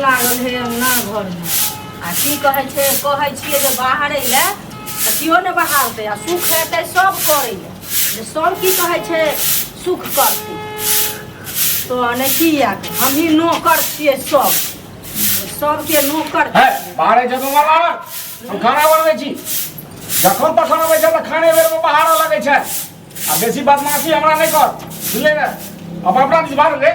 लागल है अंगना घरमे आ की कहै छै, कहै छियै जे बाहरै लए तऽ केओ नहि बहारतै आ सुख हेतै सब करै लए, जे सब की कहै छै सुख करतै तो नहि। किया हमही नौकर छियै? सब सबके नौकर है बाहरे छै तो बाहर, हम खाना बनबै छी। जखन तखन अबै छै तऽ खाने बेरमे बाहर लगै छै। आ बेसी बदमाशी हमरा नहि कर, बुझले ने? अब अपना दिस बाहर रे।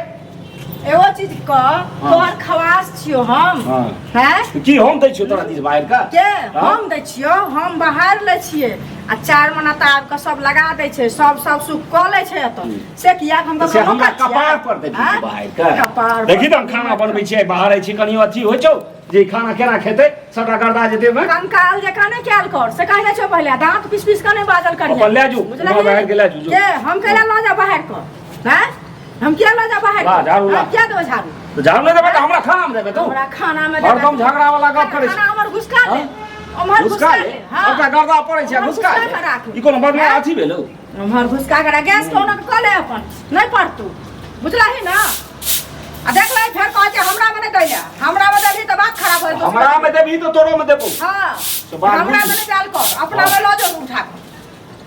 एगो चीज कह, तोहर खवास छियो हम? हाँ। हैं? की हम दै छियौ तोरा दिस बाहर का? के? हाँ? हम दै छियो? हम बाहर लै छियै आ चार मना तार के सब लगा दै छै, सब सब सुख कऽ लै छै एतऽ। से किया हम से ककरो हमरा नौकर छियै? कपार पर देबही हाँ? बाहर का? कपार पर। देखी तऽ हम खाना बनबै छियै, बाहर छी, कनि अथी होइ छौ जे ई खाना केना खेतै, सबटा गरदा जेतै ओहिमे। कंकाल जकाँ नहि कयल कर, से कहने छौ पहिले। दाँत पीस पीस कऽ नहि बाजल करिहे। अपन लए जो, बुझलही? उम्हर बाहर के लए जो, जो। के हम कैला लऽ जा बाहर कऽ? हैं, हम किया लऽ जा बाहर ला, कऽ? झाड़ू ला। हम किया देबै झाड़ू? तऽ झाड़ू नहि देबै तऽ हमरा खाना मे देबै तू? हमरा खाना मे देबै। हरदम झगड़ा वाला गप करै खाना छै। हमर घुसका ले। हाँ? उम्हर घुसका घुसका ले। ले, हाँ। सबटा गरदा पड़ै छै, उम्हर घुसका घुसका ले। कऽ राख। ई कोनो बदमा हैं? अथी भेलौ? उम्हर घुसका कऽ राख। गैस कहुना कऽ ले अपन, नहि पड़तौ, बुझलही ने? आ देख ले, फेर कहै छै हमरा मे नहि दै ले। हमरा मे देबही तऽ बात खराब हो जेतौ। हमरा मे देबही तऽ तोरो मे देबौ। हाँ। से बात हमरा बुझ। मे नहि डाल कर, अपना मे लऽ जाउ उठा कऽ,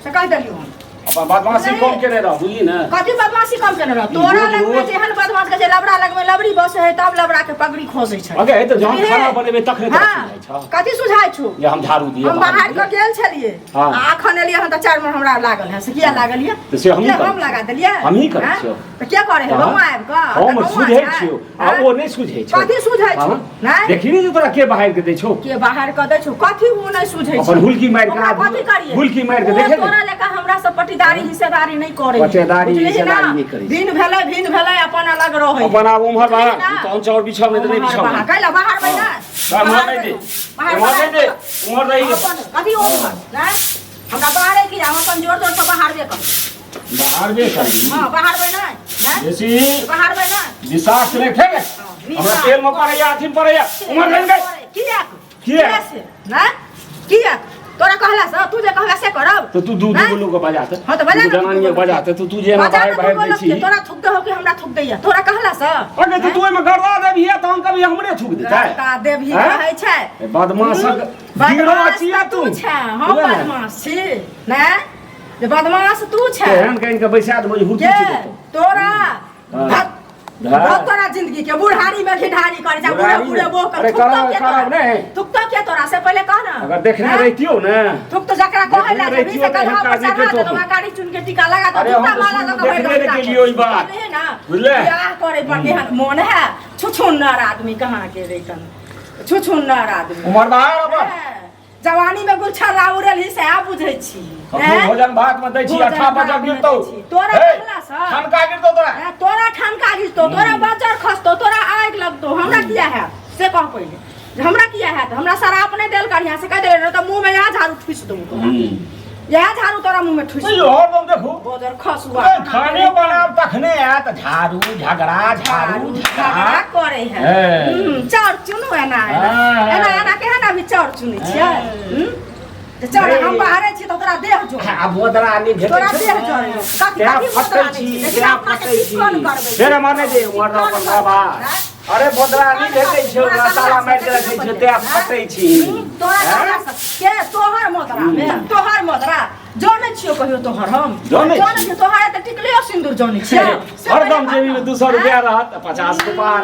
से कहि देलियौ हम। अपन बदमाशी नहीं। कम केने रह, बुझली ने? कथी बदमाशी कम केने रह? तोरा रोज लगमे रोज। जेहन बदमाश के छै, लबड़ा लगमे लबड़ी बसे है तब लबड़ा के पगड़ी खोसै छै। अगे तऽ जहन बुझलिही? खाना बनेबै तखने तोरा हाँ। सुझाइ छौ। कथी सुझाइ छौ? जे हम झाड़ू दिअ। हम बाहर के गेल छलियै हाँ। आ अखन एलियै हन तऽ चारि मन हमरा लागल है। से किया लागल ये? तऽ से हमही किया करै हम लगा देलियै? हमही करै हाँ? छियौ। तऽ के करे है? गौआ आबि कऽ? हम तऽ गौआ सुझै छै। छियौ आ हाँ? ओ नहि सुझै छौ। कथी सुझै छौ? हाँ? नहि? देखी ने जे तोरा के बाहर के दै छौ। के बाहर कऽ दै छौ? कथी ओ नहि सुझै छै? अपन हुलकी मारि कऽ ओकरा आबू। कथी करियै? हुलकी मारि कऽ ओ देखे ने। तोरा लेखा हमरा सब पटीदारी हिस्सेदारी नहि करै है। पटेदारी, बुझलिही ना? हिस्सेदारी नहि करै छै। भिन भेलै, भिन भेलै, अपन अलग रहै। अपन आब उम्हर बुझलिही बाहर ना? तहन चाउर बिछब, नहि तऽ नहि उम्हर बिछब। बाहर कैला बाहर बै ना? उम्हर नहि दे, बाहर उम्हर नहि दे, उम्हर रही। अपन कथी उम्हर? नहि, हमरा बाहरे की? हम अपन जोर जोर से बाहरबे कर। बाहरबे करबी। हाँ, बाहरबै नहि? नहि बेसी बाहरबै नहि। विषाक्त नहि खेबै। हमरा तेल मे पड़ैया, अथी मे पड़ैया। उम्हर रहि गई। किया? किया? से नहि, किया? तोरा कहला से, तू जे कहला से करब। तो तू दू नहि? दू लोग के बजा ते। हाँ, तऽ बजा दू ने, जनानी दू के गो बजा ते। तू तू जे एना बजा बाहर ने बाहर दू गो दै लोक छी। के, तोरा थूक दे हो कि हमरा थूक दैया? तोरा कहला से अगे तऽ तू ओहिमे गड़बड़ा देबही तहन कभी हमरे थूक देतै। गड़ता देबही हैं? कहै छै। बदमाशक गिरो बदमाश छियै तऽ तू। तू छै, हम बुझले ने? बदमाश छी ने? जे बदमाश तू छै। तेहन कनि के बैसा देबो जे हुरकी के देतौ। तोरा हाँ। धत, हाँ। धत तोरा जिंदगी के बुढ़ारी में घिढारी करे जा। बूढ़े बुढ़ारी बूढ़े में। बोह कर अरे थुकतो करब- के करब तोरा? नहि। थुकतो के तोरा से पहिले कह ना। अगर देखने हाँ? रहितियौ ने, थुक तो जकरा कहै ला देखने जेबही रहितियौ से तऽ एहन गधा पर काज नहि चढ़ा करितौ देलहुँ, तू। आ गाड़ी चुन के टीका लगा दो, अरे जूता हम तऽ माला शुरू दऽ कऽ भरि देखने गाड़ी नहि केलियौ ई बात। बुझलिही ना? बुझले? बियाह करे पर केहन मोन है छुछुन्नर आदमी कहाँ के रहितन, छुछुन्नर आदमी। उमर बाहर अपन। हाँ, जवानी में गुलछर उड़ल ही से बुझै छी। कखनो हैं? भोजन भात में दै छी भोजन अठा भात बजर में गिरतौ। दै छी। तोरा हे, कहला सँ? ठनका गिरतौ तोरा। हैं, तोरा ठनका गिरतौ, तोरा बजर खसतौ, तोरा आगि लगतौ। हमरा किया हैत से कह पहिले जे हमरा किया हैत? हमरा शराब नहि देल करिहा से कहि देबै, नहि तऽ मुँह में इएह झाड़ू ठुसि देबौ तोरा। इएह झाड़ू तोरा मुँह में ठुसि। तैयो हरदम देखू। बजर खसुआ। ए, खाने बनाब तखने आयत झाड़ू झगड़ा, झाड़ू झगड़ा झगड़ा करे है। हे। चाउर चुनू एना एना। हाँ। एना एना केहन अभी चाउर चुनै छियै? हाँ। तऽ चाउर नहीं। हम बाहरे छी तऽ तोरा देह जो आ बोदरा नहि भेटै तोरा छै। देह जरे। कथी तें कथी फटै बोदरा नहि छी, छै? लेकिन तें अपना के फटै छी। चिकन करबै। फेर हमर नहि दे, उमहर चिकन अपन करबै। बाबा। हैं? अरे बोदरा नहि भेटै छै, ओकरा ताला मारि के रखै छै, तें फटै छी। तोरा हैं? कहला से के तोहर मोदरा मे तोहर मोदरा जनै छियौ कहियो तोहर हम जनै जनै छी। छियौ? तोहर तऽ टिकलियो सिन्दूर जनै छियौ से हरदम पहिले जेबी में 200 रुपया रहत, 50 के पार,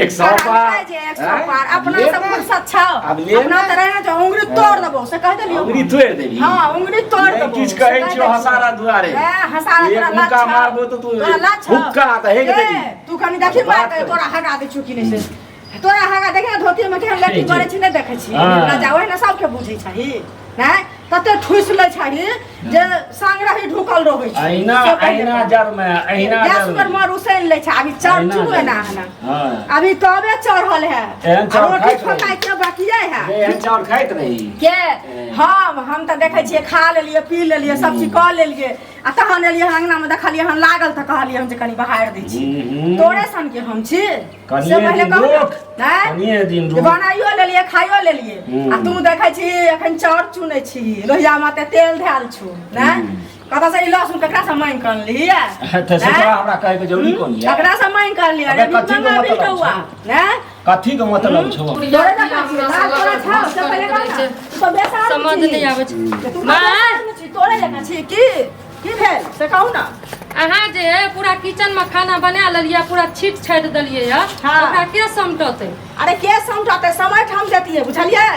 100 पार। जे 100 हैं? पार अपना ले सब ने। फुर्सत छौ। आब ले अपना ने। तऽ रहे जो उंगली तोड़ देबौ से कहि देलियौ। उंगली तोड़ि देबही। हाँ, उंगली तोड़ नहि देबौ किछु से कहै कहि छियौ दै हसारा दुआरे। ए, हसारा एक तोरा मुक्का लाज छौ। मारबो तऽ तू तोरा लाज छौ। हुक्का तऽ हेक ए, देबही। तू कनि देखी बात मार के करै। तोरा हगा दै छियौ कि नहि से तोरा हगा। देखी ने धोती में केहन लट्टी ठीक, करै ठीक। छी, नहि देखै छी? हाँ। राजा ओहिना सबके बुझै छही नहि? तते ठुसि लै छही जे संग रही ढुकल रहै छै। अहिना से पहिले अहिना कह। जड़ में अहिना गैस जड़ पर में मर उसैन लै छै। अभी चाउर अहिना चुनू जड़ एना में। एना। हाँ। अभी तबे चढ़ल है एहन आ चाउर रोटी खाइत रही। ठोकाइ के बाकिए है। एहन चाउर खाइत रही। के हम तऽ देखै छियै खा लेलियै, पी लेलियै, सब चीज कऽ लेलियै आ तहन एलियै हन अंगना मे, देखलियै हन लागल तऽ कहलियै हम जे कनि बहारि दै छी। तोरे सन के हम छी से कनिये पहिले दिन कहू ने, रोक। आँय? कनिये दिन जे रोक। बनाइयो लेलियै, खाइयो लेलियै आ तू देखै छी एखन चाउर चुनै छी, लोहिया मे तऽ तेल धयल छौ ने? कतऽ से ई लहसुन ककरा से मांगि कऽ अनलियै तऽ से तोरा हमरा कहै के जरूरी कोन यऽ? ककरा से मांगि कऽ अनलियै अबे रे कथी के मंगा मतलब बिटौआ ने कथी के मतलब छौ तोरे जकाँ छियै, लाज तोरा छौ, से पहिले कह ने। तू तऽ बेसार समझ छी। नहि आबै छै तू तऽ माँ। बेसार छी, तोरे जकाँ छी की की भेल से कहू ने अहाँ जे पूरा किचन में खाना बना लेलियै पूरा छीट छाटि देलियै यऽ हाँ। ओकरा के समटतै अरे के समटतै समय ठाम जतियै बुझलियै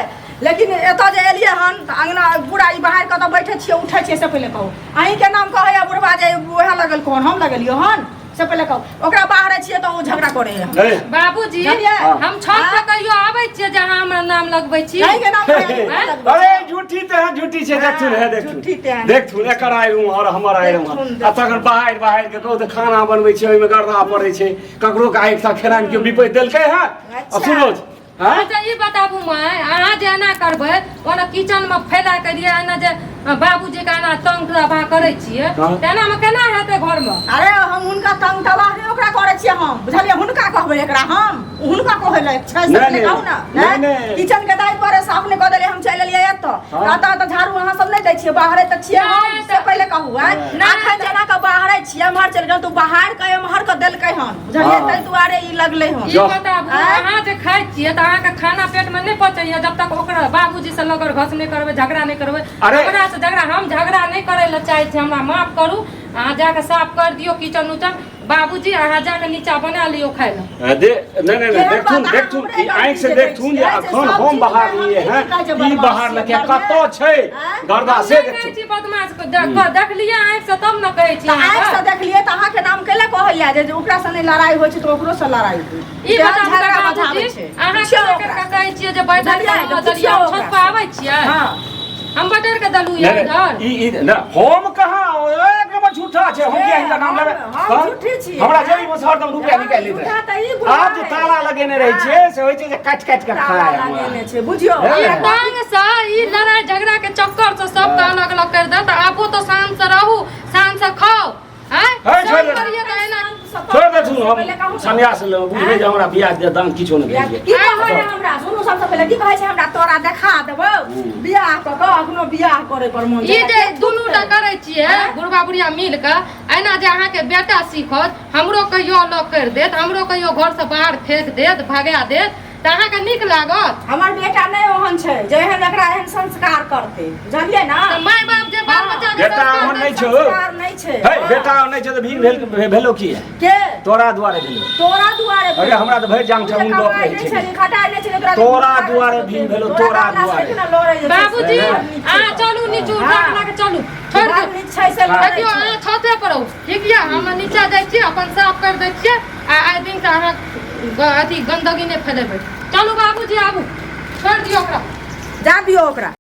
लेकिन एतऽ जे एलियै हन तऽ अङ्गना पूरा ई बाहर कतऽ बैठे छियै उठै छियै से पहिले कहू अहीँके नाम कहैया बुढ़बा जे उएह लगल कोन हम लगलियै हन से पहिले कहू ओकरा बाहरे छियै तऽ ओ झगड़ा करै है ए, बाबूजी बुझलियै? हम छत पर कहियो आबै छियै जे अहाँ हमरा नाम लगबै छी अहीँके नाम कहैया हैं? अरे झूठी ते है झूठी छै देखथुन है देखथुन झूठी ते है। देखथुन एकर आइ उम्हर हमर आइ उम्हर देखथुन, आ तखन बाहर बाहर के कहू तऽ खाना बनबै छै ओहिमे गर्दा पड़ै छै ककरो के आइ तक खेनाइ केओ बिपैत देलकै हँ आ अच्छा। सुनोज हँ अच्छा ई बताबू माय अहाँ जे एना करबै ओना किचन में फैला के लिए एना जे बाबूजी के एना तंग तबाह करै छियै हाँ। तऽ एना में केना हेतै घर में अरे हम हुनका तंग तबाह नहि ओकरा करै छियै हम बुझलियै हुनका कहबै एकरा हम हुनका कहै लायक छै से नहि, पहिले नहि। कहू ने नहि, नहि। किचन के दाइ पर साफ नहि कऽ देलियै हम चलि एलियै एतऽ हाँ। एतऽ तऽ झाड़ू अहाँ सब नहि दै छियै बाहरे तऽ छियै हम नहि, से पहिले कहू आँय नहि, अखन जेना कऽ बाहरे छियै एम्हर चलि गेलहुँ तऽ बाहर के एम्हर कऽ देलकै हन बुझलियै हाँ। ताहि दुआरे ई लगलै हन ई जाउ। बताबू आँय? अहाँ जे खाइ छियै तऽ अहाँके खाना पेट में नहि पचैया जब तक ओकरा बाबूजी से लगड़ घस नहि करबै झगड़ा नहि करबै अरे। हमरा से झगड़ा हम झगड़ा नहि करै लए चाहै छी हमरा माफ करू अहाँ जाके साफ कर दियौ किचन उचन बाबूजी अहाँ जाके नीचा बना लियौ खाइ लए दे नहीं नहीं नहीं केहन देखथुन बात, देखथुन अहाँ ई आँखि से हमरे देखथुन जे गलती अखन देखै हम छियै, बाहर सब लिए चीजमे हैं हम नहि ई कहै बाहर छै लके बदमाश कतऽ छै आँय? गर्दा हम से नहि कहै देखथुन छी बदमाश के देखलियै आँखि से तब ने कहै छी तऽ आँखि से अहाँके। देखलियै तऽ अहाँके नाम कैला कहैया जे ओकरा से नहि लड़ाइ होइ छै तऽ ओकरो से लड़ाइ होइ ई तेहन बताबू झगड़ा बाबूजी, बजाबै छै अहाँ पुछियौ के ओकरा। कहै छियै जे बैठल बुझलियै? हम पुछियौ दलिया छत ओकरा। पर आबै छियै हँ हम बटर के दलू नहीं, यऽ नहीं, इधर ई ई ना हम कहाँ एक नंबर झूठा छै हम किया हिनका नाम लेबै हम हम? झूठी छियै। हमरा जेबी में से हरदम रुपया निकालि लैत झूठा तऽ ई रहै। गुनाह आब जे ताला लगेने रहै छियै से होइ छै जे काटि काटि कऽ ताला खाय हमरा। लगेने छै बुझियौ हे। ई तंग से ई लड़ाई झगड़ा के चक्कर से सबके अलग अलग कर दे तऽ आबो तऽ शान से रहू शान से खाओ आँय हे, छोड़ि शान दे। करियै तऽ एना छोड़ि देथुन हम सन्यास लेबै बुझबै जे हमरा बियाह दे दान किछो नहि भेल की कहै है हमरा सुनू सबसँ पहिले की कहै छै हमरा तोरा देखा देबौ बियाह कऽ कऽ अखनो बियाह करे पर मन ई जे दुनू टा करै छियै बुढ़बा बुढ़िया मिल कऽ एना जे अहाँके बेटा सीखत हमरो कहियो अलग करि देत हमरो कहियो घरसँ बाहर फेंक देत भगा देत तऽ अहाँके नीक लागत हमर बेटा नहि ओहन छै जे एहन एकरा एहन संस्कार करतै बुझलियै ने तऽ माय बाप जे बाल बच्चा के बेटा संस्कार ओहन नहि दै छौ संस्कार नहि छै हे बेटा ओहन नहि छौ तऽ भीड़ भेल भेलो की के तोरा दुआरे भेलो तोरा दुआरे अरे हमरा तऽ भरि जांग तू जे ठेहुन गप कमाइ रहै नहि छै छली, खटाइ नहि छली, तोरा तोरा दुआरे भीड़ भेलो, तोरा दुआरे। बाबूजी नीक छै अहाँ चलू नीचू हाँ। उठा के चलू छोड़ि बात दियौ नीक छै से लड़ै देखियौ छै। अहाँ छते पर रहू ठीक यऽ हम नीचा जाइ छियै अपन साफ करि दै छियै आ आइ दिनसँ अहाँ अथी गन्दगी नहि फैलेबै चलू बाबूजी आबू छोड़ि दियौ ओकरा जा दियौ ओकरा।